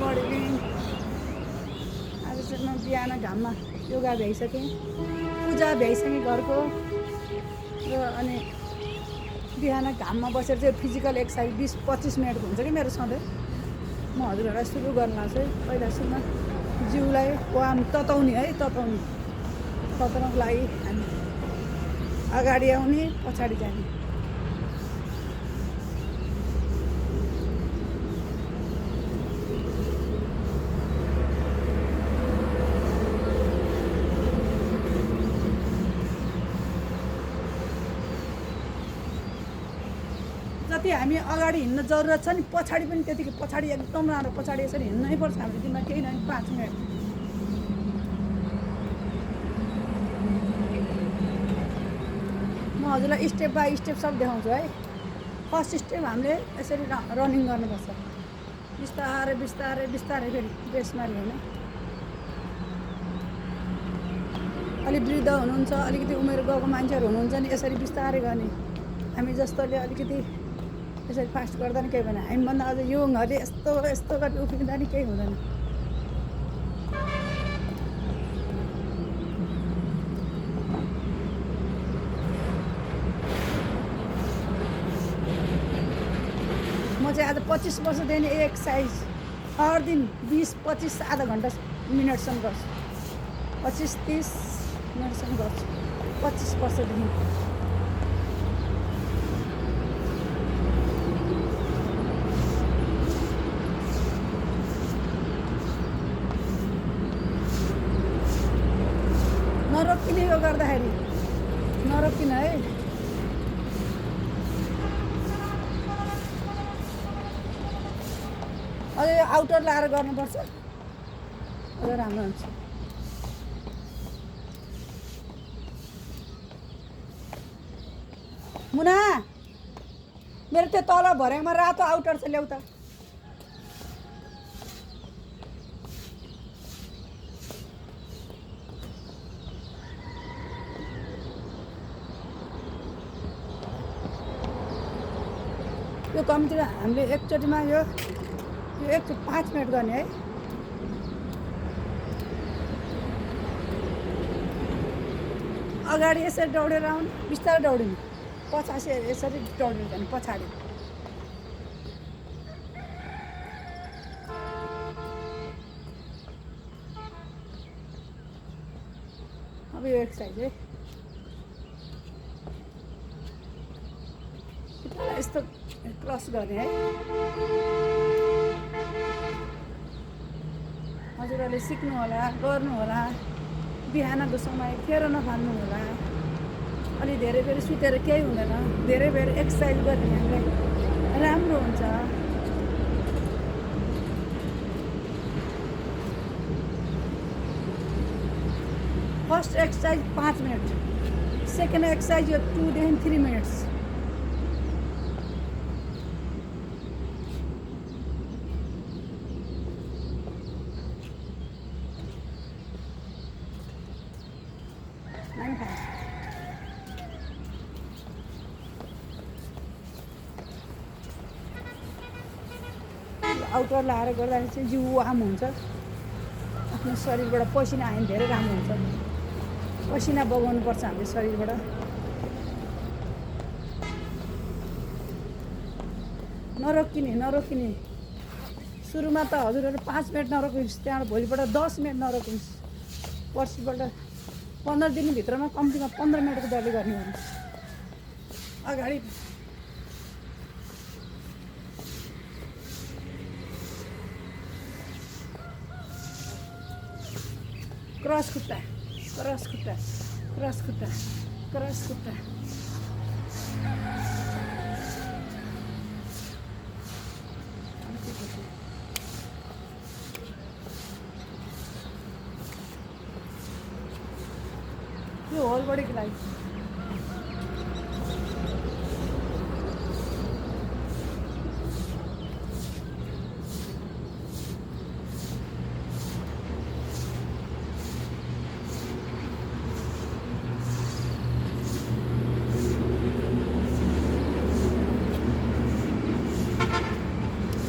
Morning. आज चाहिँ म बिहान घाममा योगा भ्याइसकेँ, पूजा भ्याइसकेँ घरको र अनि बिहान घाममा बसेर चाहिँ फिजिकल एक्सर्साइज 20-25 मिनटको हुन्छ कि मेरो सधैँ। म हजुरहरूलाई सुरु गर्न लाग्छु है। पहिला सुरुमा जिउलाई वाम तताउने है, तताउनको लागि हामी अगाडि आउने पछाडि जाने। जति हामी अगाडि हिँड्न जरुरत छ नि पछाडि पनि त्यतिकै पछाडि एकदम राम्रो पछाडि यसरी हिँड्नै पर्छ हाम्रो दिनमा केही नभए 5 मिनट। म हजुरलाई स्टेप बाई स्टेप सब देखाउँछु है। फर्स्ट स्टेप हामीले यसरी रनिङ गर्नुपर्छ, बिस्तारै बिस्तारै बिस्तारै फेरि बेसमारी होइन। अलि वृद्ध हुनुहुन्छ, अलिकति उमेर गएको मान्छेहरू हुनुहुन्छ नि यसरी बिस्तारै गर्ने। हामी जस्तोले अलिकति यसरी फास्ट गर्दा नि केही भएन। हामीभन्दा अझ युङहरूले यस्तो यस्तो गरी उफ्रिँदा नि केही हुँदैन। म चाहिँ आज 25 वर्षदेखि एक्सर्साइज हर दिन 20-25 आधा घन्टा मिनटसम्म गर्छु, 25-30 मिनटसम्म गर्छु 25 वर्षदेखि। नरोकिने यो गर्दाखेरि, नरोकिन है। अझै आउटर लाएर गर्नुपर्छ, अझ राम्रो हुन्छ। मुना मेरो त्यो तल भर्याङमा रातो आउटर छ, ल्याउ त। यो कम्ती हामीले एकचोटिमा यो 5 मिनट गर्ने है। अगाडि यसरी दौडेर आउनु, बिस्तारै दौडिनु, पछाडि यसरी दौडिनु जाने पछाडि। अब यो एक्सर्साइज है यस्तो क्रस गर्ने है। हजुरहरूले सिक्नु होला, गर्नु होला। बिहानको समय खेर नफाल्नु होला। अलि धेरै बेर सुतेर केही हुँदैन, धेरै बेर एक्सर्साइज गर्ने हामीलाई राम्रो हुन्छ। First exercise 5 minute, second exercise यो 2-3 मिनट्स। आउटर लाएर गर्दाखेरि चाहिँ जिउ वार्म हुन्छ, आफ्नो शरीरबाट पसिना आयो भने धेरै राम्रो हुन्छ। पसिना बगाउनुपर्छ हामीले शरीरबाट। नरोकिने। सुरुमा त हजुरहरू 5 मिनट नरोकिनुहोस्, त्यहाँबाट भोलिपल्ट 10 मिनट नरोकिनुहोस्, पर्सिपल्ट 15 दिनभित्रमा कम्तीमा 15 मिनटको दरले गर्ने हो। अगाडि क्रस खुट्टा, क्रस खुट्टा, क्रस खुट्टा, क्रस खुट्टा। यो होल बडीको लागि।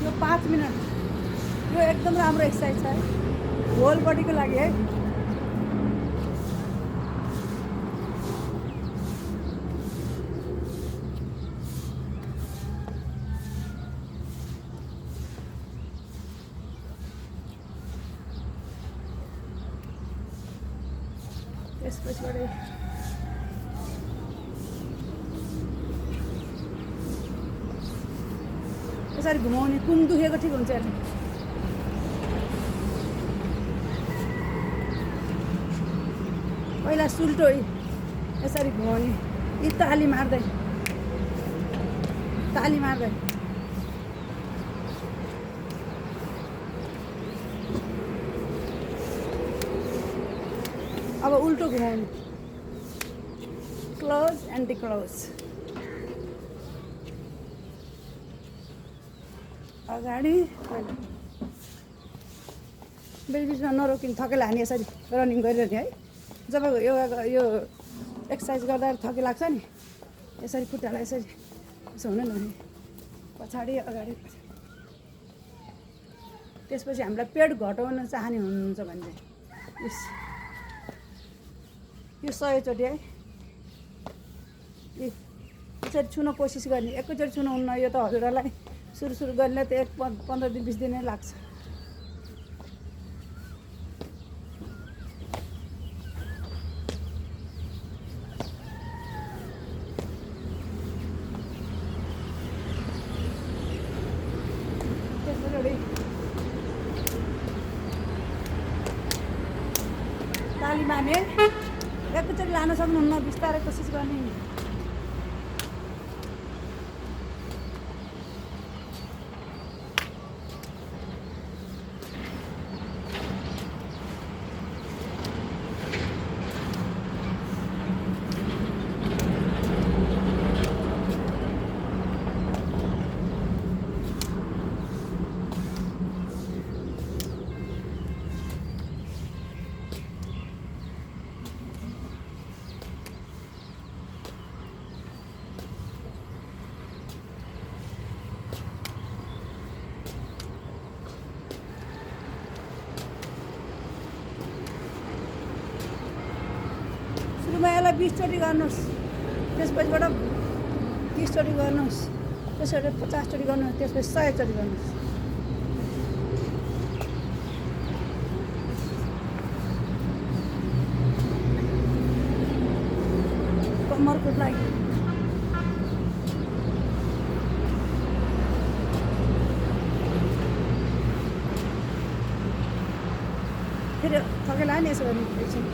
यो 5 मिनट, यो यो एकदम राम्रो एक्सर्साइज छ है होल बडीको लागि है। त्यसपछिबाट यसरी घुमाउने कुम दुखेको ठिक हुन्छ यसले। पहिला सुल्टो यसरी घुमाउने यी ताली मार्दै अब उल्टो घुमाउने क्लोज एन्टी क्लोज अगाडि बिचबिचमा नरोकिने थकेला हानी यसरी रनिङ गरिरहने है। जब यो एक्सर्साइज गर्दा थके लाग्छ नि यसरी खुट्टालाई यसरी यसो हुन नहुने पछाडि अगाडि। त्यसपछि हामीलाई पेट घटाउन चाहने हुनुहुन्छ भने चाहिँ यो 100 चोटि है यसरी छुन कोसिस गर्ने। एकैचोटि छुन हुन्न यो त हजुरहरूलाई सुरु गर्ने त 15 दिन 20 दिन नै लाग्छ। ताली मार्ने एकैचोटि लान सक्नुहुन्न बिस्तारै कोसिस गर्ने। सुरुमा यसलाई 20 चोटि गर्नुहोस्, त्यसपछिबाट 30 चोटि गर्नुहोस्, त्यसबाट 50 चोटि गर्नुहोस्, त्यसपछि 100 चोटि गर्नुहोस्। कम्मरको लागि फेरि थकेला नि यसो गर्ने एकछिन।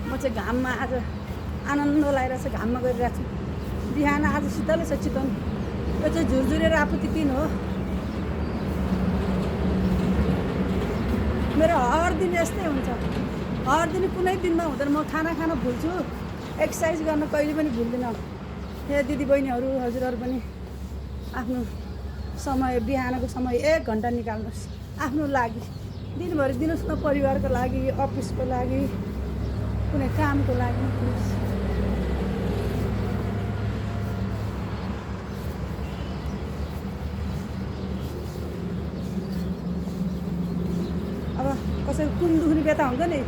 म चाहिँ घाममा आज आनन्द लगाइरहेको छ, घाममा गरिरहेको छु। बिहान आज शीतलै छ चितवन। यो चाहिँ झुरझुरे रापुती 3 हो। मेरो हर दिन यस्तै हुन्छ, हर दिन कुनै दिनमा हुँदैन। म खाना खान भुल्छु, एक्सर्साइज गर्न कहिले पनि भुल्दिनँ। हे दिदीबहिनीहरू हजुरहरू पनि आफ्नो समय, बिहानको समय 1 घन्टा निकाल्नुहोस् आफ्नो लागि। दिनभरि दिनुहोस् न, परिवारको लागि, अफिसको लागि, कुनै कामको लागि। अब कसैको कुम दुख्ने बेता हुन्छ नि,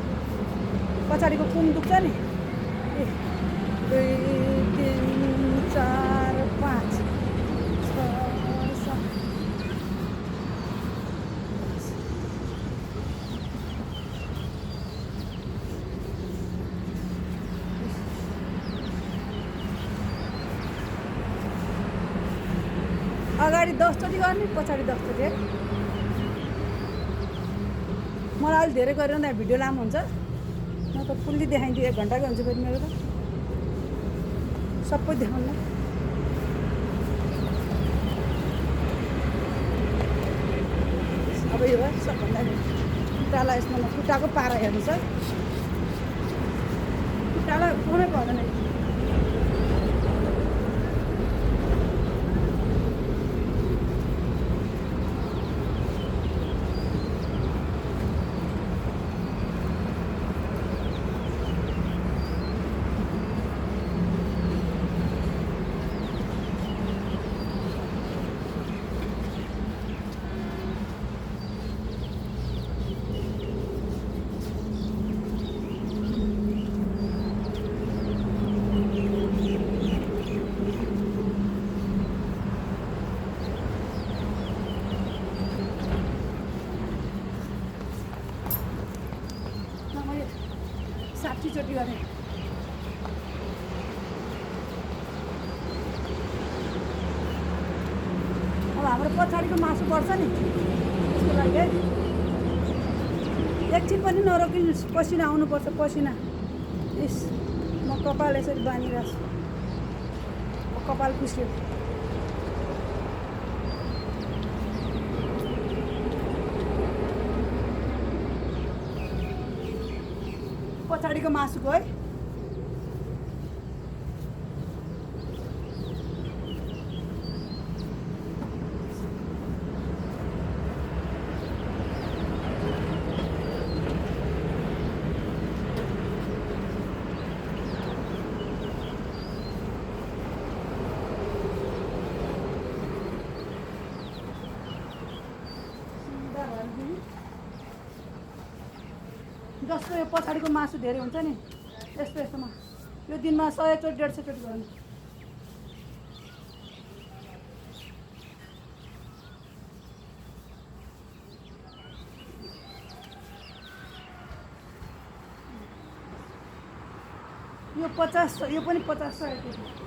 पछाडिको कुम दुख्छ नि, 1 2 3 4 5 6 7 अगाडि 10 चोटि गर्ने, पछाडि 10 चोटि है। मलाई अलिक धेरै गरेर नि भिडियो लामो हुन्छ, म त फुल्ली देखाइदिएँ। 1 घन्टाकै हुन्छ फेरि मेरो त, सबै देखाउनु। अब यो सबभन्दा खुट्टालाई यसमा म खुट्टाको पारा हेर्नु छ, खुट्टालाई कुनै पर्दैन। 60 चोटि गरेँ। अब हाम्रो पछाडिको मासु बढ्छ नि त्यसको लागि है एकछिन पनि नरोकिनुहोस्। पसिना आउनुपर्छ, पसिना। इस म कपाल यसरी बानिरहेको छु, कपाल पुस्यो। पछाडिको मासुको है जस्तो यो पछाडिको मासु धेरै हुन्छ नि यस्तो यस्तोमा यो दिनमा 100 चोटि 150 चोटि गर्नु। यो 50, यो पनि 50 100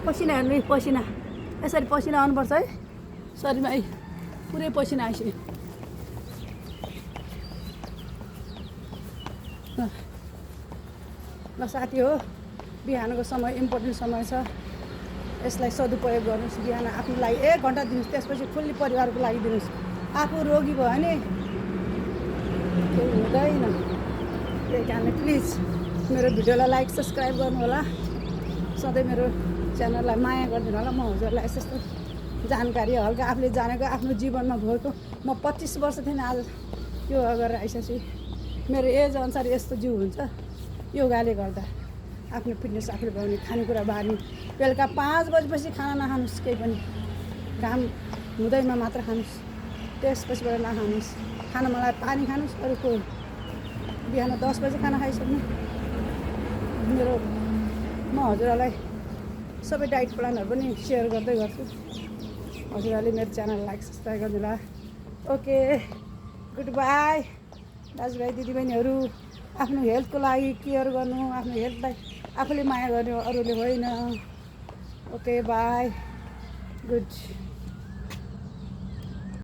पसिना हेर्नु नि, पसिना यसरी पसिना आउनुपर्छ है शरीरमा। है पुरै पसिना आइसक्यो। ल साथी हो, बिहानको समय इम्पोर्टेन्ट समय छ, यसलाई सदुपयोग गर्नुहोस्। बिहान आफ्नो लागि 1 घन्टा दिनुहोस्, त्यसपछि फुल्ली परिवारको लागि दिनुहोस्। आफू रोगी भयो भने केही हुँदैन। त्यही कारणले प्लिज मेरो भिडियोलाई लाइक सब्सक्राइब गर्नु होला। सधैँ मेरो च्यानललाई माया गरिदिनु होला। म हजुरलाई यस्तो यस्तो जानकारी हल्का आफूले जानेको आफ्नो जीवनमा भएको। म 25 वर्ष थिएन, आज योगा गरेर आइसकेको छु। मेरो एज अनुसार यस्तो जिउ हुन्छ योगाले गर्दा। आफ्नो फिटनेस आफूले बनाउने, खानेकुरा बार्ने। बेलुका 5 बजेपछि खाना नखानुहोस्, केही पनि घाम हुँदैमा मात्र खानुहोस्, त्यसपछिबाट नखानुहोस्। खाना मलाई पानी खानुहोस्, अरूको बिहान 10 बजे खाना खाइसक्नु। मेरो म हजुरहरूलाई सबै डाइट प्लानहरू पनि सेयर गर्दै गर्छु। हजुरहरूले मेरो च्यानल लाइक सब्सक्राइब गरिदिनु होला। ओके, गुड बाई दाजुभाइ दिदीबहिनीहरू। आफ्नो हेल्थको लागि केयर गर्नु, आफ्नो हेल्थलाई आफूले माया गर्नु, अरूले होइन। Okay by, good.